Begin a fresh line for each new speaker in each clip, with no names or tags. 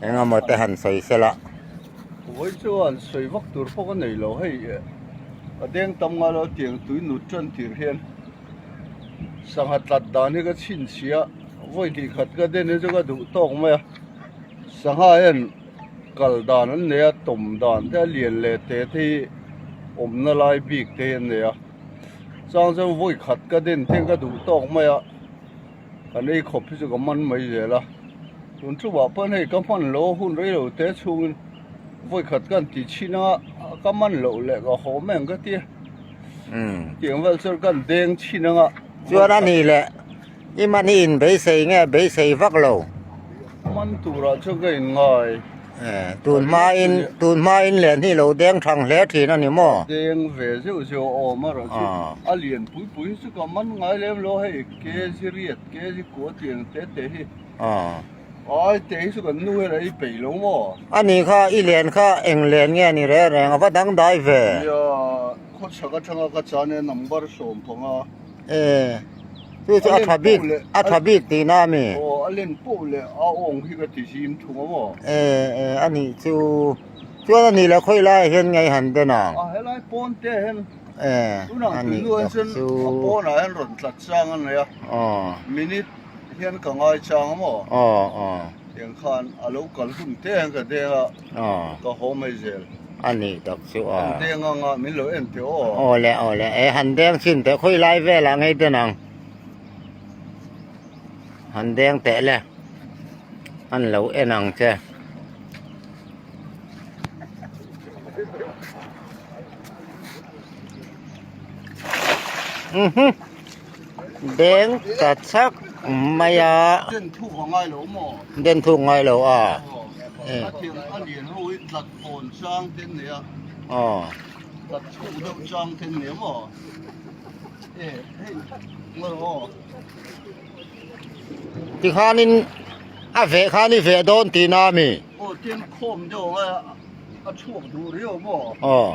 Engemaw te han sawi sela.
Vawi chuan sawi vak tur pawh ka nei lo hei ka deng tam ngai lo tiang tui nut tan tir hian sangha tlat dan hi ka chhinchhiah vawi hnih khat ka den hi chu ka duh tawk mai a sangha hian kal dan an nei a tawm dan te a lian leh te te hi awmna lai bik te hi an nei a chang chuan vawi khat ka den te hian ka duh tawk mai a. Kan ei khawp hi chu ka man mai zel a, tun chuvah pawn hei ka hman lo hun rei lo te chhungin vawi khat ka han ti chhin a, ka man loh leh ka haw mai ang ka ti a, tiang vel chuan ka han deng chhin anga.
Chuan a nih leh i man hi in beisei nge beisei vak lo?
Man turah chuan ka in ngai.
Tun hmain tun hmain len hi lo deng thang hle thin a ni maw?
Deng ve zeuh zeuh a awm a rawh chu a lian pui pui hi chu ka man ngai lem lo hei kg riat kg kua tiang te te hi ai te hi chu kan nu hian a ei peih lo maw?
A ni kha i len kha eng len nge ni reng reng a va dang dai ve?
Nia khawchhak atanga ka chan e number 15.
E chu chu a tha bik a tha bik tih na ami?
Aw a len poh leh a awng hi ka ti zim thung a maw?
E e a nih chu chuan a nih leh khawi lai ah hian nge i han den ang?
A helai pawn te ah hian
e
tunah
a nih
tunu ah
tak
chuan
chu
a pawnah hian rawn tlat chang a nei a
aw
minute hian ka ngai chang a maw?
Aw aw
Tiang khan a lo kal hun te hian ka deng a.
Aw.
Ka haw mai zel.
A nih tak chu a.
Han deng anga min lo en teh aw.
Aw le aw le e han deng chin teh khawi lai velah ngei den ang. Han deng teh le. An lo en ang che. Mhm. Deng ta chak mai a.
Den thuk a ngai lo maw?
Den thuk ngai lo a.
A thiam a lian ho hi tlat pawn chang te an nei a.
Aw.
Tlat chhuk deuh chang te an nei a maw? E hei ngaw aw.
Tikhanin a veh khan i veh dawn tihna a mi?
Aw tin khawm deuh a a chhuak duh riau maw?
Aw.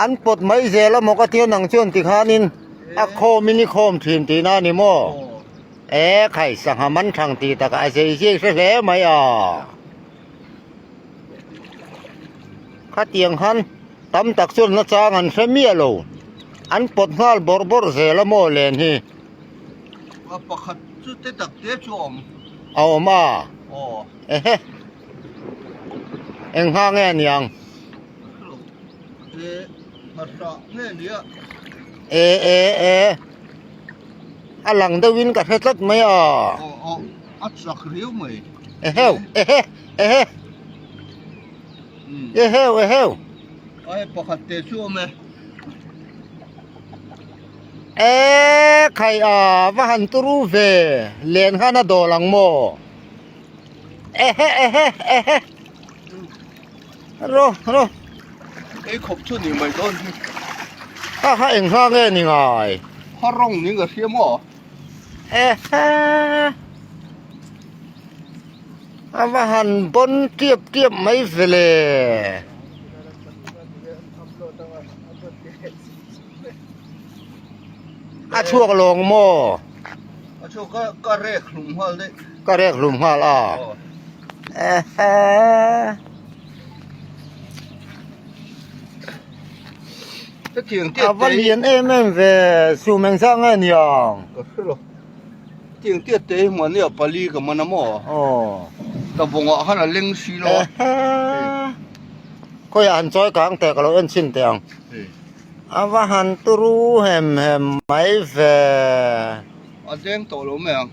An pawt mai zel a maw ka tia nang chuan tikhanin a khawmin i khawm thin tihna a ni maw? E khai sangha man thang tih takah a zei zui hre hle mai a. Khatiang khan tam tak chuan na chang an hre miah lo. An pawt nghal bawrh bawrh zel a maw len hi.
Pakhat chu te tak te chu a awm.
A awm a.
Aw.
Ehe. Eng hma nge niang? E e e a lang deuhin ka hre tlat mai a.
A chak riau mai.
Eheu ehe ehe eheu eheu.
Ai pakhat te chu awm e.
E khai a va han turu ve len khan a dawl ang maw? Ehe ehe ehe ro ro
ei khawp chu ni mai dawn hi
ha ha eng hla nge ni ngai
ha rawng ni ka hria maw
ehe a va han bawn tiap tiap mai vele a chhuak lawng maw
A chu ka ka rek hlum nghal daih.
Ka rek hlum nghal a. Ehe.
Hetiang tiat
A va lian em em ve su meng zah nge niang.
Ka hre lo. Hetiang tiat te hi hmani a pali ka man a maw?
Aw.
Ka vawngah khan a leng si lo a.
Ehe. Khawiah han chawi kang teh ka lo en chhin teh ang. A va han turu hem hem mai ve.
A deng tawh lo mai ang.